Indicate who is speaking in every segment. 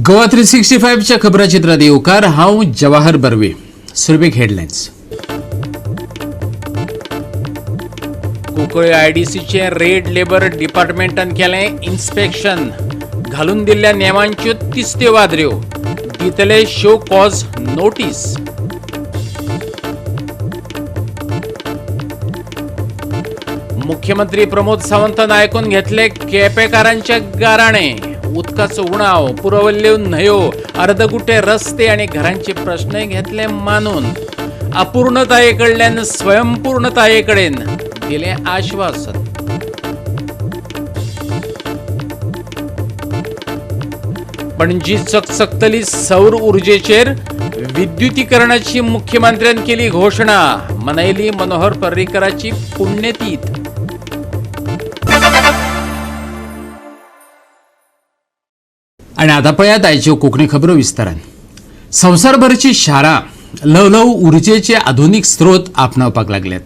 Speaker 1: गोवा 365च्या खबराचित्रात येवकार. हांव जवाहर बर्वे. सुरवेक हेडलायन्स. कुंकळे आयडीसीचे रेड लेबर डिपार्टमेंटान केलें इन्स्पेक्शन. घालून दिल्ल्या नेमांच्यो तिस्त्यो वादऱ्यो. दितले शो कॉज नोटीस. मुख्यमंत्री प्रमोद सावंतान आयकून घेतले केपेकारांचे गाराणे. उदकाचो उणाव, पुरवल्ल्यो न्हंयो, अर्दकुटे रस्ते आनी घरांचे प्रश्नय घेतले मानून. अपूर्णताये कडल्यान स्वयंपूर्णताये कडेन दिलें आश्वासन. पणजी चकचकतली सौर ऊर्जेचेर विद्युतीकरणाची मुख्यमंत्र्यान केली घोशणा. मनयली मनोहर पर्रीकराची पुण्यतीथ. आणि आता पळयात आयच्यो कोंकणी खबरो विस्तारान. संवसारभरची शारां ल्हव ल्हव उर्जेचे आधुनीक स्रोत आपणावपाक लागल्यात.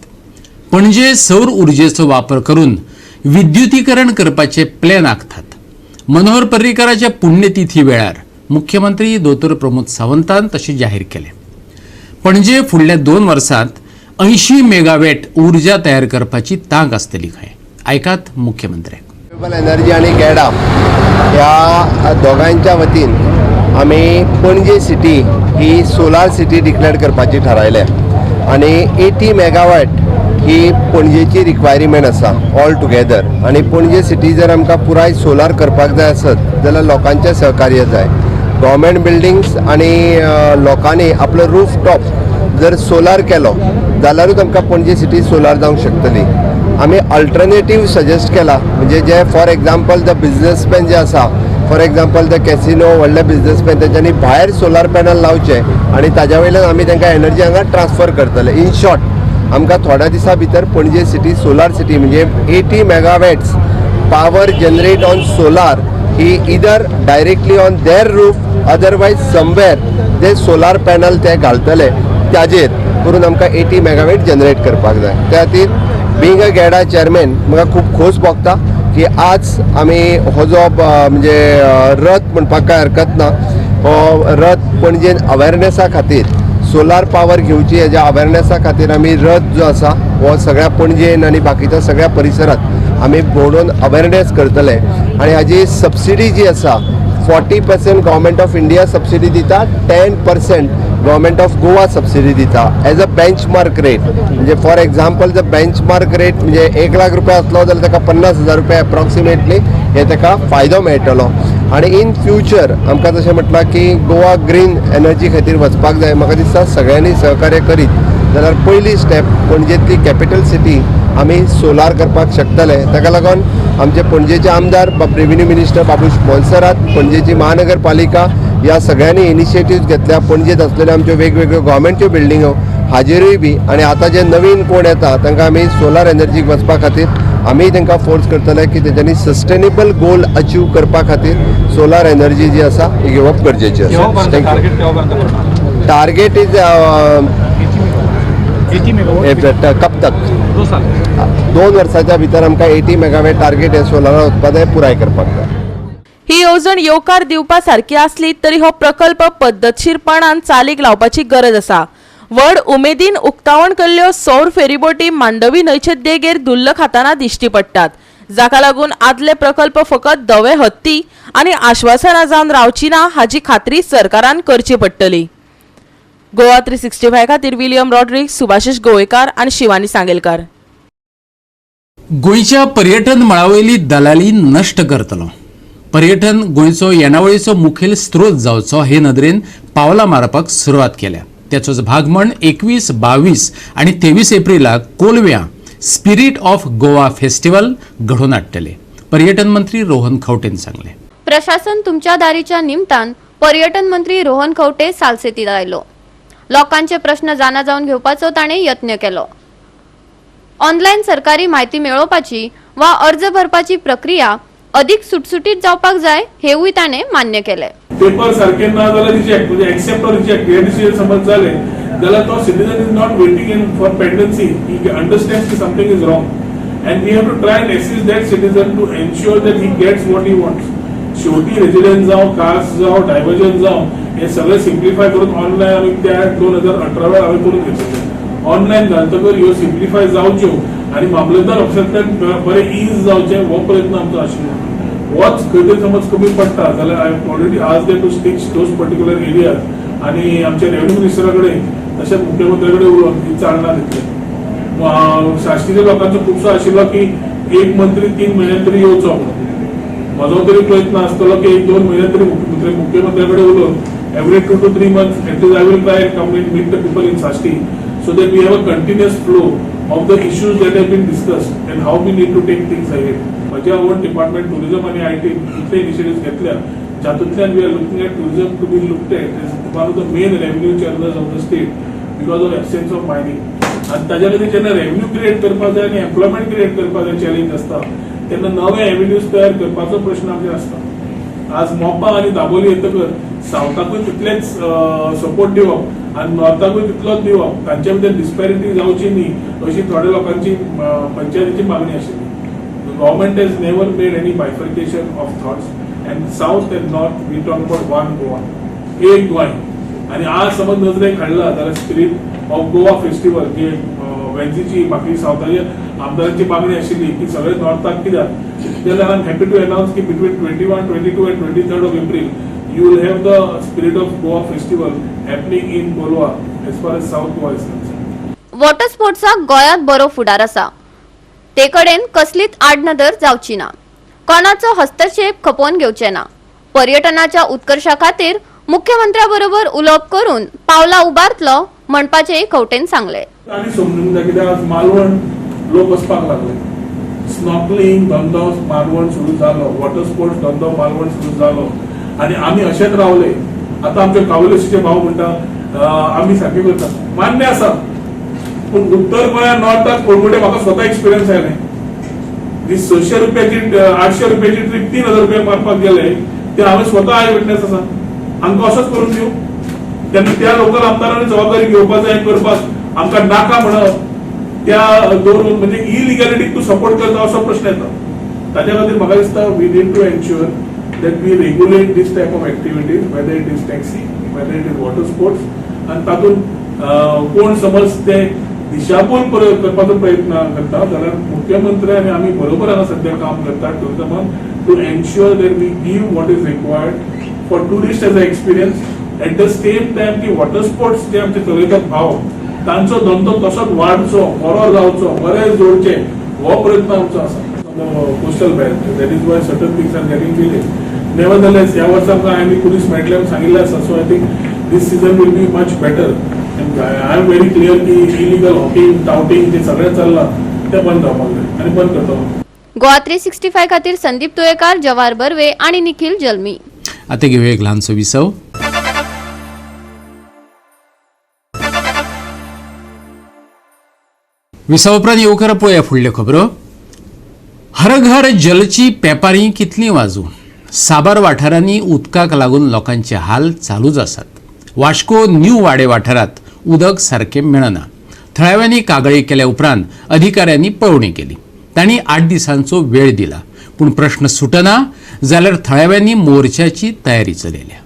Speaker 1: पणजे सौर उर्जेचो वापर करून विद्युतीकरण करपाचे प्लॅन आंखतात. मनोहर पर्रीकराच्या पुण्यतिथी वेळार मुख्यमंत्री दोतोर प्रमोद सावंतान तशें जाहीर केलें. पणजे फुडल्या 2 वर्सांत 80 मेगावॅट ऊर्जा तयार करपाची तांक आसतली खंय. आयकात मुख्यमंत्र्याक.
Speaker 2: रिन्युएबल एनर्जी आनी गेडा ह्या दोगांयच्या वतीन आमी पणजे सिटी ही सोलार सिटी डिक्लेअर करपाची थारायल्या आनी 80 मेगावॅट ही पणजेची रिक्वायरमेंट आसा ऑल टुगेदर. आनी पणजे सिटी जर आमकां पुराय सोलार करपाक जाय आसत जाल्यार लोकांचें सहकार्य जाय. गव्हर्मेंट बिल्डिंग्स आनी लोकांनी आपलो रूफ टॉप जर सोलार केलो जाल्यारूच आमकां पणजे सिटी सोलार जावंक शकतली. आमी अल्टरनेटीव सजेस्ट केला, म्हणजे J for example the businessman जे आसा, फॉर एग्जाम्पल the casino, व्हडले बिजनसमॅन, तेंच्यांनी भायर सोलार पॅनल लावचे आनी ताज्या वयल्यान आमी तांकां एनर्जी हांगा ट्रान्सफर करतले. इन शॉर्ट, आमकां थोड्या दिसां भितर पणजे सिटी सोलार सिटी म्हणजे 80 megawatts power generate on solar he either directly on their roof, otherwise somewhere J solar panel ते घालतले ताजेर करून आमकां 80 मेगावॅट जनरेट करपाक जाय. त्या खातीर बीइंग अ गेडा चेअरमॅन म्हाका खूब खोस भोगता की आज आमी हो जो म्हणजे रथ म्हणपाक कांय हरकत ना, हो रथ पणजेन अवेरनेसा खातीर सोलार पावर घेवची हेज्या अवेरनेसा खातीर आमी रथ जो आसा हो सगळ्या पणजेन आनी बाकीच्या सगळ्या परिसरात आमी भोंवडोवन अवेरनेस करतले. आनी हाजी सबसिडी जी आसा 40% गव्हर्मेंट ऑफ इंडिया सबसिडी दिता, 10% गव्हर्मेंट ऑफ गोवा सबसिडी दिता एज अ बेंचमार्क रेट. म्हणजे फॉर एग्जाम्पल जर बेंचमार्क रेट म्हणजे 1 लाख रुपया आसलो जाल्यार ताका 50,000 रुपया एप्रॉक्सिमेटली हे ताका फायदो मेळटलो. आनी इन फ्युचर आमकां जशें म्हटलां की गोवा ग्रीन एनर्जी खातीर वचपाक जाय, म्हाका दिसता सगळ्यांनी सहकार्य करीत जाल्यार पयली स्टेप पणजेंतली कॅपिटल सिटी आमी सोलार करपाक शकतले. ताका लागून आमचे पणजेचे आमदार रेव्हेन्यू मिनिस्टर बाबूश मोन्सेरात, पणजेची महानगरपालिका ह्या सगळ्यांनी इनिशिएटिव्स घेतल्या. पणजेंत आसलेल्यो आमच्यो वेगवेगळ्यो गव्हर्मेंटच्यो बिल्डिंगो हाजेरूय बी आनी आतां जे नवीन कोण येता तांकां आमी सोलार एनर्जीक वचपा खातीर आमी तांकां फोर्स करतले की तेंच्यांनी सस्टेनेबल गोल अचीव करपा खातीर सोलार एनर्जी जी आसा ही घेवप गरजेची आसा. Thank you. Target is कब तक? 2 वर्साच्या भितर आमकां 80 मेगावॅट टार्गेट हे सोलारा उत्पादन पुराय करपाक जाय.
Speaker 3: ही येवजण येवकार दिवपा सारकी आसली तरी हो प्रकल्प पद्दतशीरपणान चालीक लावपाची गरज आसा. व्हड उमेदीन उक्तावण केल्ल्यो सौर फेरीबोटी मांडवी न्हंयचे देगेर धुल्ल खाताना दिश्टी पडटात, जाका लागून आदले प्रकल्प फकत धवे हत्ती आनी आश्वासनां जावन रावची ना हाची खात्री सरकारान करची पडटली. गोवा 365 खातीर विलियम रॉड्रिक्स, सुभाषिश गोवेकार आनी शिवानी सांगेलकार.
Speaker 1: गोंयच्या पर्यटन मळावयली दलाली नश्ट करतलो. पर्यटन गोंयचो येणावळीचो मुखेल स्रोत जावचो हे नदरेन पावलां मारपाक सुरवात केल्या. त्याचोच भाग म्हण 21, 22 आनी 23 एप्रिलाक कोलव्यां स्पिरीट ऑफ गोवा फेस्टिवल घडोवन हाडटले. पर्यटन मंत्री रोहन खंवटेन सांगलें.
Speaker 4: प्रशासन तुमच्या दारीच्या निमतान पर्यटन मंत्री रोहन खंवटे सालसेतीत आयलो. लोकांचे प्रश्न जाणा जावन घेवपाचो ताणें यत्न केलो. ऑनलायन सरकारी म्हायती मेळोवपाची वा अर्ज भरपाची प्रक्रिया अधिक सुटसुटीत जावपाक जाय हेवूय ताणें मान्य केलें.
Speaker 5: पेपर सारके ना जाल्यार रिजेक्ट, म्हणजे एक्सेप्ट ऑर रिजेक्ट हे डिसिजन समज जाले जाल्यार तो citizen is not waiting in for pendency. He understand की something is wrong and we have to try and assist that citizen to ensure that he gets what he wants. शेवटी resident जावं, cars जावं, diversion जावं, हे सगळें simplify करून online आमी त्या 2018 वेळार हांवें करून घेतलेलें. ऑनलायन घालतकर ह्यो सिम्प्लिफाय जावच्यो आनी मामलेदार ऑफिसांतल्यान बरें is जावचें हो प्रयत्न आमचो आशिल्लो. होच खंय तरी समज कमी पडटा जाल्यार I already asked them to stitch those particular areas आनी आमच्या रेव्हेन्यू मिनिस्टरा कडेन तशेंच मुख्यमंत्र्या कडेन उलोवन ही चालना दितले. साश्टीच्या लोकांचो खुबसो आशिल्लो की एक मंत्री 3 म्हयन्यान तरी येवचो म्हणून. म्हजो तरी प्रयत्न आसतलो की 1-2 म्हयन्यान तरी मुख्यमंत्र्या कडेन उलोवन every 2 to 3 months at least I will try and come and meet the people in Sashti so that we have a continuous flow of the issues that have been discussed and how we need to take things ahead. म्हज्या own department tourism आनी IT इतले initiatives घेतल्या जातूंतल्यान we are looking at tourism to be looked at as one of the main revenue channels of the state because of absence of mining. आनी ताज्या खातीर जेन्ना revenue create करपाक जाय आनी एम्प्लॉयमेंट क्रिएट करपाक जाय चॅलेंज आसता तेन्ना नवे एव्हेन्यूज तयार करपाचो प्रश्न आमचेर आसता. आज मोपा आनी दाबोली येतकर सावथाकूय तितलेच सपोर्ट दिवप आनी नॉर्थाकूय तितलोच दिवप, तांच्या भितर डिस्पॅरिटी जावची न्ही अशी थोड्या लोकांची पंचायतीची मागणी आशिल्ली. Government has never made any bifurcation of thoughts and south and north, we talk about one Goa, एक गोंय. आनी आज समज नजरेक हाडला जाल्यार स्पिरीट ऑफ गोवा फेस्टिवल जे वेन्झीची बाकी सावथाच्या आमदारांची मागणी आशिल्ली की सगळे नॉर्थाक कित्याक, जाल्यार I am happy to announce की between 21, 22 and 23rd of April you will have the Spirit of Goa festival happening in Colva as far as South Goa is concerned.
Speaker 4: Water स्पोर्ट्साक गोंयांत बरो फुडार आसा. ते कडेन कसलीच आडनदर जावची ना. कोणाचो हस्तक्षेप खपोवन घेवचे ना. पर्यटनाच्या उत्कर्षा खातीर मुख्यमंत्र्या बरोबर उलोवप करून पावलां उबारतलो म्हणपाचेय खंवटेन सांगले.
Speaker 5: आनी समजूंक जाय कित्याक आज मालवण लोक वचपाक लागले. स्नॉकलिंग धंदो मालवण सुरू जालो, वॉटर स्पोर्ट्स धंदो मालवण सुरू जालो आनी आमी अशेच रावले. आतां आमचे कावलेशीचे भाव म्हणटा, आमी सारके करता, मान्य आसा, पूण उत्तर गोंया नॉर्थाक कोळमुटे म्हाका स्वता एक्सपिरियन्स आयले. जी 600 रुपयाची, 800 रुपयाची ट्रीप 3000 रुपया मारपाक गेले ते हांवें स्वता I witness आसा. हांकां असोच करून दिवं? तेन्ना त्या लोकल आमदारांनी जबाबदारी घेवपाक जाय. करपाक आमकां नाका म्हणप त्या दवरून म्हणजे इलिगॅलिटीक तूं सपोर्ट करता असो प्रश्न येता. ताच्या खातीर म्हाका दिसता we need to ensure that we regulate this type of activities, whether it is taxi, whether it is water sports. आनी तातूंत कोण समज ते दिशाभूल करपाचो प्रयत्न करता जाल्यार मुख्यमंत्री आनी आमी बरोबर हांगा सध्या काम करतात टुरिझमान to ensure that we give what is required for tourist as a experience. At the same time की वॉटर स्पोर्ट्स जे आमचे चलयतात भाव, तांचो धंदो तसोच वाडचो, बरो जावचो, बरे जोडचे हो प्रयत्न आमचो आसा. Coastal belt, that is why certain things are getting delay. Nevertheless, ह्या वर्सा आमकां आनी पुलीस मेळटले म्हणून सांगिल्लें आसा, so I think this season will be much better and I am very clear की इलिगल हॉकिंग, टावटिंग जे सगळें चल्लां तें बंद जावपाक जाय आनी बंद करतलो.
Speaker 4: गोवा 365 खातीर संदीप तुयेकार, जवाहर बर्वे आणि निखिल जल्मी.
Speaker 1: आता घेऊया एक ल्हानसो विसव. विसव उपरांत येवकार पळोवया फुडल्यो खबरो. हर घर जलची पेपारी कितली वाजू, साबार वाठारांनी उदकाक लागून लोकांचे हाल चालूच आसात. वास्को न्यू वाडे वाठारांत उदक सारकें मेळना. थळाव्यांनी कागाळी केल्या उपरांत अधिकाऱ्यांनी पळोवणी केली. तांणी 8 दिसांचो वेळ दिला, पूण प्रश्न सुटना जाल्यार थळाव्यांनी मोर्चाची तयारी चलयल्या.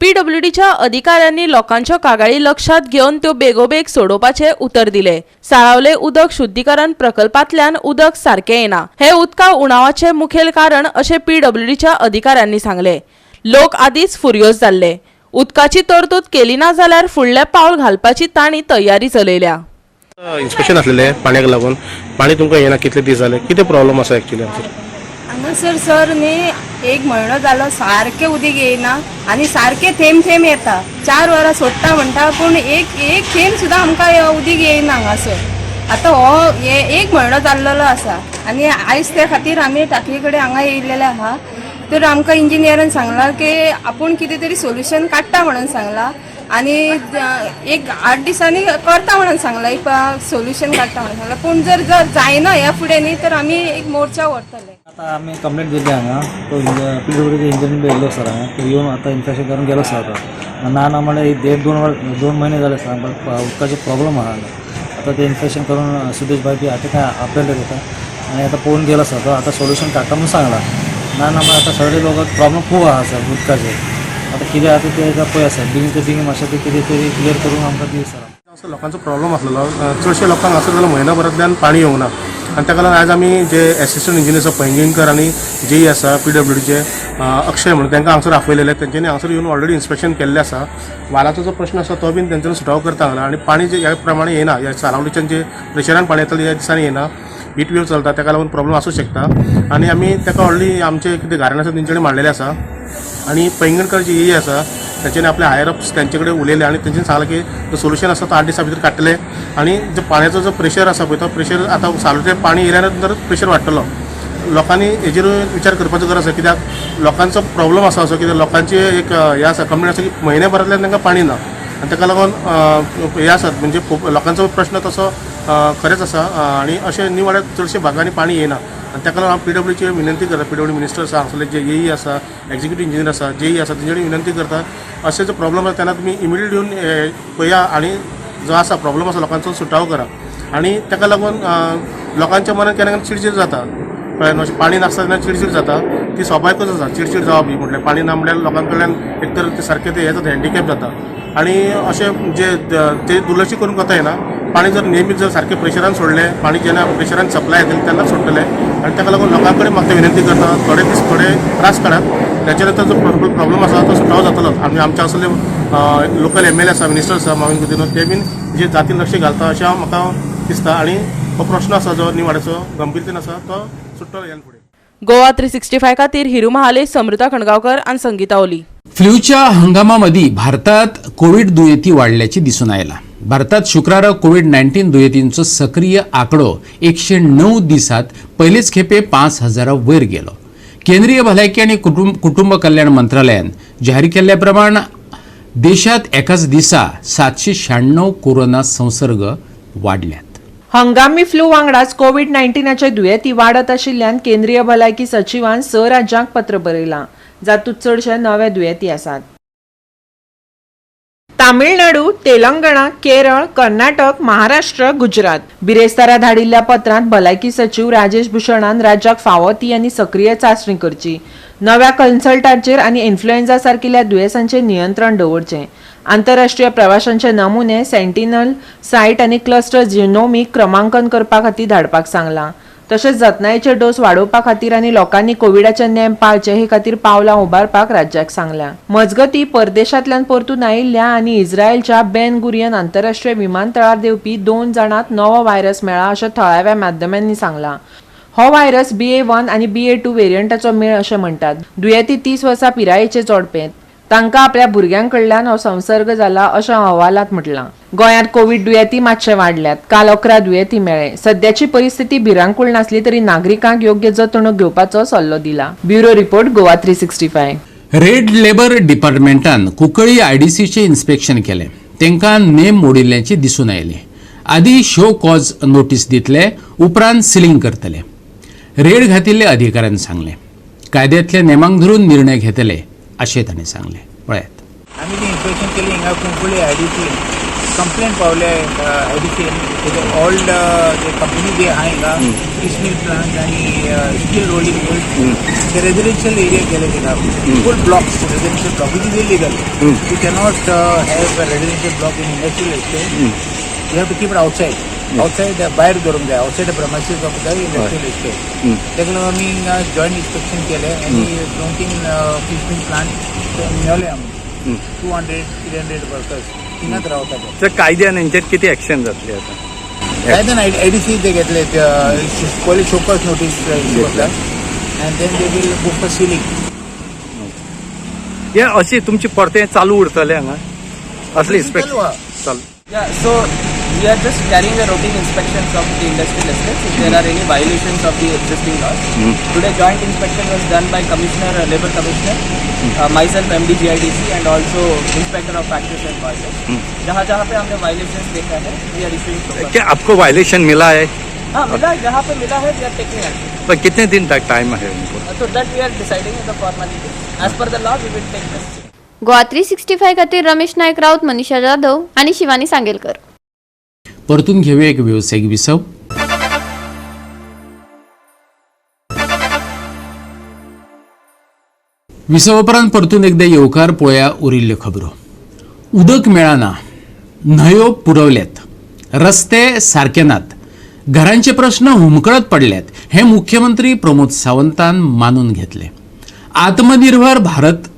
Speaker 3: पीडब्ल्यूडीच्या अधिकाऱ्यांनी लोकांच्यो कागाळी लक्षात घेवन त्यो बेगोबेग सोडोवपाचें उतर दिलें. साळावले उदक शुद्धीकरण प्रकल्पांतल्यान उदक सारकें येना हें उदका उणावाचें मुखेल कारण अशें पीडब्ल्यूडीच्या अधिकाऱ्यांनी सांगलें. लोक आदींच फुर्योज जाल्ले. उदकाची तरतूद केली ना जाल्यार फुडलें पावल घालपाची तांणी तयारी चलयल्या.
Speaker 6: इन्स्पेक्शन आसलेलें पाण्याक लागून. पाणी तुमकां येना कितले दीस जाले? कितें प्रॉब्लम आसा एक्चुअली हांगासर?
Speaker 7: हांगासर सर न्ही एक म्हयनो जालो सारकें उदीक येयना आनी सारकें थेंब थेंब येता. 4 वरां सोडटा म्हणटा, पूण एक एक थेंब सुद्दां आमकां उदीक येयना हांगासर. आतां हो हे एक म्हयनो जाल्लेलो आसा आनी आयज त्या खातीर आमी टांकये कडेन हांगा येयल्लेले आहा. तर आमकां इंजिनियरान सांगलां की आपूण कितें तरी सोल्युशन काडटा म्हणून सांगलां आनी एक 8 दिसांनी करता म्हणून सांगलां, एक सोल्युशन काडटा म्हणून सांगलां. पूण जर जर जायना ह्या फुडें न्ही तर आमी एक मोर्चा व्हरतले.
Speaker 8: आतां आमी कंप्लेंट दिली हांगा. तो पीडब्ल्यूडीचे इंजिनियर बी येयल्लो सर हांगा. तो येवन आतां इन्स्पेक्शन करून गेलो सर. आतां ना ना म्हणल्यार एक देड दोन वर 2 म्हयने जाले सर, उदकाचो प्रॉब्लम आहा हांगा. आतां ते इन्स्पेक्शन करून सुदेश भाई बी आतां काय आपयले ताका आनी आतां पळोवन गेलो सर तो. आतां सोल्युशन काडटा म्हणून सांगलां. ना ना म्हळ्यार आतां सगळे लोकांक प्रॉब्लम खूब आहा सर उदकाचे. आतां कितें आसा तें आतां पळय सर, बेगीन ते बेगीन मातशें तें कितें तरी क्लियर करून आमकां दी सर.
Speaker 6: असो लोकांचो प्रॉब्लम आसलेलो, चडशे लोकांक असो जाल्यार म्हयन्याभरांतल्यान पाणी येवंक ना आनी ताका लागून आयज आमी जे एसिस्टंट इंजिनियर आसा पैंगीणकर आनी जेई आसा पीडब्ल्यूडीचे अक्षय म्हणून तांकां हांगसर आपयलेले. तेंच्यांनी हांगसर येवन ऑलरेडी इन्स्पेक्शन केल्लें आसा. वालाचो जो प्रश्न आसा तो बीन तेंच्यांनी सुटावो करता हांगा. आनी पाणी जे ह्या प्रमाणे येना, ह्या सालावलीच्यान जे प्रेशरान पाणी येतलें ह्या दिसांनी येना, हीट वेव चलता, ताका लागून प्रॉब्लम आसूं शकता. आनी आमी ताका ऑलरेडी आमचे कितें घरान आसा तेंचे कडेन मांडलेलें आसा आनी पैंगीणकर जे एई आसा तेंच्यांनी आपले हायर अप्स तेंचे कडेन उलयले आनी तेंच्यांनी सांगलें की जो सोल्युशन आसा तो 8 दिसां भितर काडटले. आनी जो पाण्याचो जो प्रेशर आसा पळय तो प्रेशर आतां सालावलीचें पाणी येयल्या नंतर प्रेशर वाडटलो. लोकांनी हेजेर विचार करपाचो गरज आसा, कित्याक लोकांचो प्रॉब्लम आसा असो, कित्याक लोकांची एक हें आसा, कंप्लेन आसा की म्हयन्याभरांतल्यान तांकां पाणी ना आनी ताका लागून हें आसा म्हणजे खूब लोकांचो प्रश्न तसो खरेंच आसा. आनी अशें निवाड्यात चडशे भागांनी पाणी येना आनी ताका लागून हांव पीडब्ल्यूची विनंती करता. पीडब्ल्यू मिनिस्टर आसा हांगसरले, जे एई आसा, एक्झिक्युटीव इंजिनियर आसा, जेई आसा, तेंचे कडेन विनंती करता, अशे जो प्रॉब्लम आसा तेन्ना तुमी इमिडिएट येवन पळया आनी जो आसा प्रॉब्लम आसा लोकांचो सुटावो करा. आनी ताका लागून लोकांच्या मनात केन्ना केन्ना चिडचीड जाता, कळ्ळें न्हू, अशें पाणी नासता तेन्ना चिडचीड जाता, ती स्वाभाविकूच आसा चिडचीड जावप ही. म्हटल्यार पाणी ना म्हटल्यार लोकां कडल्यान एक तर ते सारकें ते हें जाता, हँडिकॅप जाता आनी अशें जे ते दुर्लक्ष करून कोता येना. पाणी जर नेहमी जर सारकें प्रेशरान सोडलें, पाणी जेन्ना प्रेशरान सप्लाय येतलें तेन्नाच सोडटलें. आनी ताका लागून लोकां कडेन म्हाका विनंती करता, थोडे दीस थोडे त्रास काडात, ताच्या नंतर जो प्रॉब्लम आसा तो सुटावो जातलो. आनी आमच्या असले लोकल एमएलए आसा, मिनिस्टर आसा माविन गुदिन्हो, ते बीन जे जातीन लक्ष घालता अशें हांव म्हाका दिसता. आनी हो प्रश्न आसा जो निवाड्याचो गंभीरतेन आसा तो सुट्टलो ह्यान फुडें.
Speaker 3: गोवा 365 खातीर हिरू महाले, समृता खणगांवकर आनी संगीता ओली.
Speaker 1: फ्लूच्या हंगामामदी भारतात कोविड दुयेंती वाडल्याची दिसून आयला. भारतात शुक्रारा कोविड 19 दुयेंतींचो सक्रीय आंकडो 109 दिसात पयलेच खेपे 5,000 वयर गेलो. केंद्रीय भलायकी आनी कुटुंब कल्याण मंत्रालयान जाहीर केल्ल्या प्रमाण देशात एकाच दिसा 796 कोरोना संसर्ग वाडल्यात.
Speaker 9: हंगामी फ्लू वांगडाच कोविड 19चे दुयेंती वाडत आशिल्ल्यान केंद्रीय भलायकी सचिवान 6 राज्यांक पत्र बरयलां, जातूंत चडशे नवे दुयेंती आसात. तामिळनाडू, तेलंगणा, केरळ, कर्नाटक, महाराष्ट्र, गुजरात. बिरेस्तारा धाडिल्ल्या पत्रांत भलायकी सचीव राजेश भूषणान राज्याक फावो ती आनी सक्रीय चांचणी करची, नव्या कन्सल्टांचेर आनी इन्फ्लुएन्झा सारकिल्ल्या दुयेंसांचेर नियंत्रण दवरचें, आंतरराष्ट्रीय प्रवाशांचे नमुने सेंटिनल सायट आनी क्लस्टर जिनोमीक क्रमांकन करपा खातीर धाडपाक सांगलां. तशेंच जतनायेचे डोस वाडोवपा खातीर आनी लोकांनी कोविडाचे नेम पाळचे हे खातीर पावलां उबारपाक राज्याक सांगलां. मजगतीं, परदेशांतल्यान परतून आयिल्ल्या आनी इस्रायलच्या बेन गुरियन आंतरराष्ट्रीय विमानतळार देंवपी 2 जाणांत नवो व्हायरस मेळ्ळा अशें थळाव्या माध्यमांनी सांगलां. हो व्हायरस BA.1 आनी BA.2 वेरियंटाचो मेळ अशें म्हणटात. दुयेंती 30 वर्सां पिरायेचे जोडपे. तांकां आपल्या भुरग्यां कडल्यान हो संसर्ग जाला अशें अहवालांत म्हटलां. गोंयांत कोविड दुयेंती मातशे वाडल्यात. काल 11 दुयेंती मेळ्ळे. सद्याची परिस्थिती भिरांकूळ नासली तरी नागरिकांक योग्य जतणूक घेवपाचो सल्लो दिला. Bureau report, Goa 365.
Speaker 1: Red labour डिपार्टमेंटान Cuncolim आयडीसीचें inspection केलें. तांकां नेम मोडिल्ल्याचें दिसून आयलें. आदी शो कॉज नोटीस दितले, उपरांत सिलींग करतले, रेड घातिल्ल्या अधिकाऱ्यान सांगलें. कायद्यांतल्या नेमांक धरून निर्णय घेतले अशें ताणें सांगलें. पळयात.
Speaker 10: आमी ती इन्स्पेक्शन केली हिंगा कुंकळी आयडीसी. कंप्लेन पावले आयडीसी ओल्ड जे कंपनी जे आहा हिंगा, मिल प्लांट आनी स्टील रोलिंग मिल, ते रेजिडेन्शियल एरिया केले थिंगा full blocks, residential block, which is illegal. You cannot have a residential block in industrial estate. You have to keep it outside, outside भायर दवरूंक जाय, outside the premises of the industrial estate. ताका लागून आमी हिंगा joint inspection केलें आनी 2-3 fish मिल plant मेवले आमी. 200 300 वर्कर्स थिंगाच रावता ते.
Speaker 11: तर कायद्यान हेंचेर कितें एक्शन जातली आतां?
Speaker 10: कायद्यान आयडीसी ते घेतले, पयलीं शोकॉज नोटीस इश्यू करता and then they will book for sealing.
Speaker 11: हे अशी तुमची परतें चालू उरतलें हांगा असले इन्स्पेक्शन?
Speaker 10: चालू आहा.
Speaker 11: चालू.
Speaker 12: Yeah, so we are just carrying the routine inspections of the industrial estates if there are any violations of the existing laws. Today, joint inspection was done by Commissioner, Labor Commissioner, myself, MD GIDC, and also Inspector of Factories and Boilers. जहाँ जहाँ pay हमने violations देखा है, we are issuing show cause.
Speaker 11: क्या आपको violation मिला है?
Speaker 12: हाँ, मिला है. जहाँ पे मिला है, we are taking action.
Speaker 11: पर कितने दिन तक टाइम है उनको?
Speaker 12: So that we are deciding in the formality. As per the law, we will take this.
Speaker 4: Goa 365 खातीर रमेश नायक राऊत, मनीषा जाधव आनी शिवानी सांगेलकर.
Speaker 1: परतून घेऊया एक वेवसायीक विसव. विसवा उपरांत परतून एकदां येवकार. पळोवया उरिल्ल्यो खबरो. उदक मेळना, न्हंयो पुरवल्यात, रस्ते सारके नात, घरांचे प्रश्न हुमकळत पडल्यात हें मुख्यमंत्री प्रमोद सावंतान मानून घेतलें. आत्मनिर्भर भारत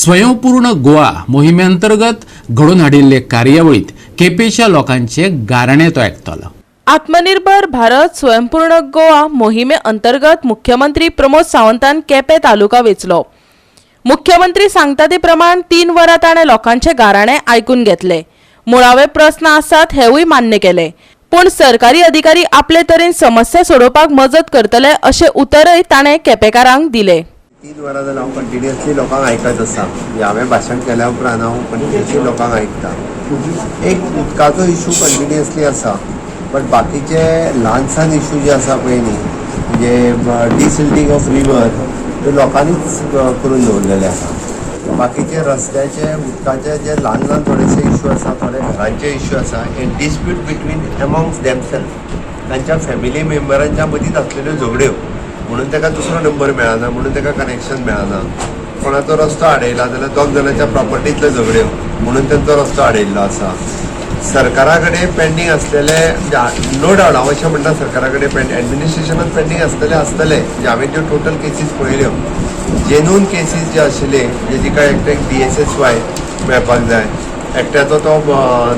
Speaker 1: स्वयंपूर्ण गोवा मोहिमे अंतर्गत घडोवन हाडिल्ले कार्यावळींत केपेंच्या लोकांचे गाराणें तो आयकतलो.
Speaker 3: आत्मनिर्भर भारत स्वयंपूर्ण गोवा मोहिमे अंतर्गत मुख्यमंत्री प्रमोद सावंतान केपें तालुका वेंचलो. मुख्यमंत्री सांगता ते प्रमाण 3 वरां ताणें लोकांचे गाराणें आयकून घेतले. मुळावे प्रस्न आसात हेवूय मान्य केले, पूण सरकारी अधिकारी आपले तरेन समस्या सोडोवपाक मजत करतले अशें उतरय ताणें केपेकारांक दिले.
Speaker 2: 3 वरां जाल्यार हांव कंटिन्युअसली लोकांक आयकत आसा. हांवें भाशण केल्या उपरांत हांव कंटिन्युअसली लोकांक आयकता. एक उदकाचो इशू कंटिन्युअसली आसा, बट बाकीचे ल्हान सान इशू जे आसा पळय न्ही, म्हणजे डिसिल्टींग ऑफ रिवर, त्यो लोकांनीच करून दवरलेले आसा. बाकीचे रस्त्याचे, उदकाचे जे ल्हान ल्हान थोडेशे इशू आसा, थोडे घरांचे इशू आसा, हे डिस्प्यूट बिटवीन एमॉंग्स देमसेल्फ, तांच्या फॅमिली मेंबरांच्या मदींच आसलेल्यो झगड्यो, म्हणून ताका दुसरो नंबर मेळना, म्हणून ताका कनेक्शन मेळना. कोणाचो रस्तो आडयला जाल्यार 2 जाणांच्या प्रॉपर्टींतल्यो झगड्यो, म्हणून तांचो रस्तो आडयल्लो आसा. सरकारा कडेन पेंडींग आसलेले, नो डावट हांव अशें म्हणटा, सरकारा कडेन एडमिनिस्ट्रेशनान पेंडींग आसतले आसतले. म्हणजे हांवें ज्यो टोटल केसीस पळयल्यो, जेन्यून केसीस जे आशिल्ले, म्हणजे जिका एकट्याक DSSY मेळपाक जाय, एकट्याचो तो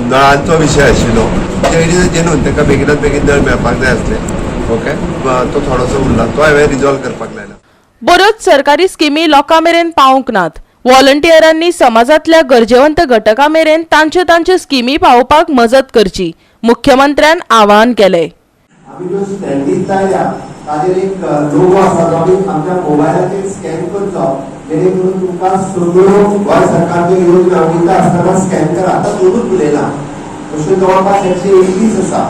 Speaker 2: नळांचो विशय आशिल्लो, it is a genuine, ताका बेगिनात बेगीन नळ मेळपाक जाय आसले, ओके, तो थोडोसो उरला, तो हांवें रिजॉल्व करपाक लायला.
Speaker 3: बऱ्योच सरकारी स्किमी लोकां मेरेन पावूंक नात. व्हॉलंटियरांनी समाजांतल्या गरजेवंत घटकां मेरेन तांच्यो तांच्यो स्किमी पावोवपाक मजत करची, मुख्यमंत्र्यान आवाहन केलें.
Speaker 2: आमी ज्यो स्टँडीज लायल्या ताजेर एक लोगो आसा, जो आमी आमच्या मोबायलाचेर स्कॅन करचो, जेणे करून तुमकां सगळ्यो गोंय सरकारच्यो योजना वयता आसतना स्कॅन करा. आतां दोनूच उलयना, अश्यो जवळपास 121 आसा.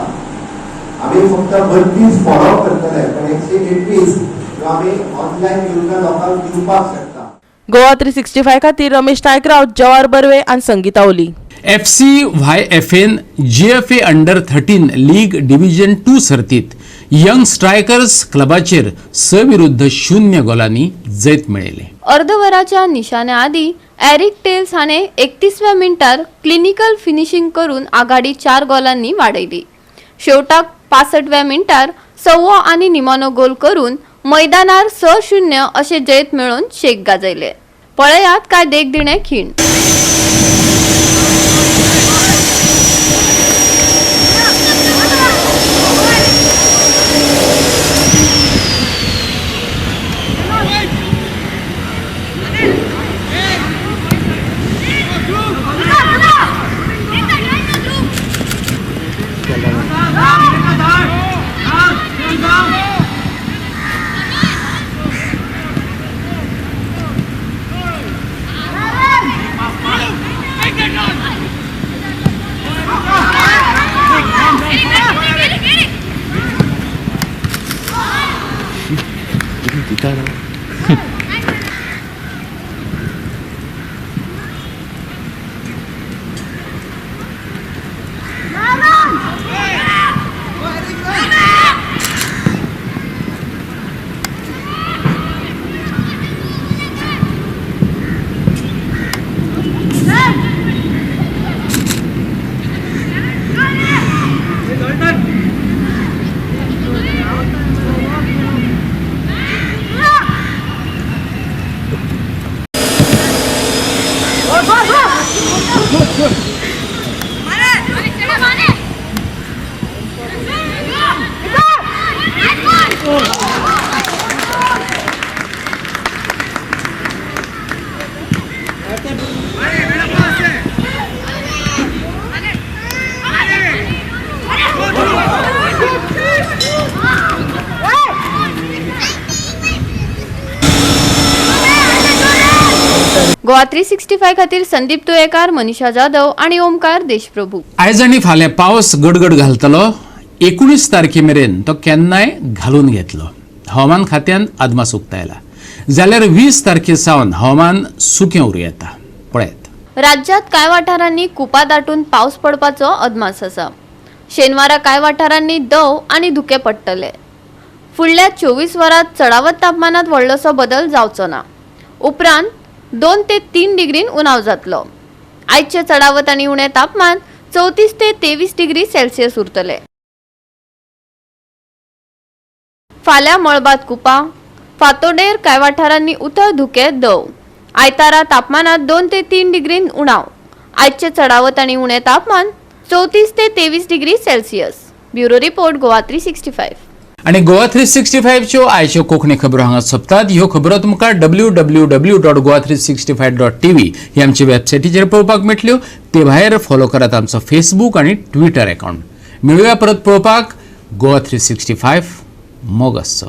Speaker 2: आमी फक्त 32 फॉलो करतले, पण 121 ह्यो आमी ऑनलायन योजना लोकांक दिवपाक शकता.
Speaker 3: गोवा 365 खातीर रमेश नायकराव, जवाहर बर्वे आनी Sangeeta Oli.
Speaker 1: FCYFN GFA under 13 league division 2 सर्तीत यंग स्ट्रायकर्स क्लबाचेर 6-0 गोलांनी जैत मेळयलें.
Speaker 4: अर्दवराच्या निशाण्या आदी एरिक टेल्स हाणें 31व्या मिनटार क्लिनिकल फिनिशिंग करून आघाडी 4 गोलांनी वाडयली. शेवटाक 65व्या मिनटार 6वो आनी निमाणो गोल करून मैदानार 6-0 अशें जैत मेळोवन शेक गाजयले. पळयात काय देखदिणे खीण. गोवा 365 खातीर संदीप तुयेकार, मनीषा जाधव आणि ओमकार देशप्रभू.
Speaker 1: आयज आनी फाल्यां पावस गडगड घालतलो. 19 तारखे मेरेन तो केन्नाय घालून घेतलो. हवामान खात्यान अदमास उक्तायला. जाल्यार 20 तारखे सावन हवामान सुकें उरूं येता. पळयात,
Speaker 4: राज्यात कांय वाठारांनी कुपां दाटून पावस पडपाचो अदमास आसा. शेनवारा कांय वाठारांनी दव आनी धुकें पडटले. फुडल्या 24 वरांत चडावत तापमानात व्हडलोसो बदल जावचो ना. उपरांत 2 ते 3 डिग्रीन उणाव जातलो. आयचे चडावत आनी उणें तापमान 34 ते 23 डिग्री सेल्सियस उरतले. फाल्यां मळबात कुपां, फातोडेर कांय वाठारांनी उथळ धुके, दव. आयतारा तापमानात 2 ते 3 डिग्रीन उणाव. आयचे चडावत आनी उणें तापमान 34 ते 23 degree Celsius. Bureau report, Goa 365.
Speaker 1: आनी गोवा 365च्यो आयच्यो कोंकणी खबरो हांगा सोंपतात. ह्यो खबरो तुमकां www.goa365.tv ही आमची वेबसायटीचेर पळोवपाक मेळटल्यो. ते भायर फॉलो करात आमचो फेसबूक आनी ट्विटर अकाउंट. मेळुया परत पळोवपाक. गोवा 365, मोग आसचो.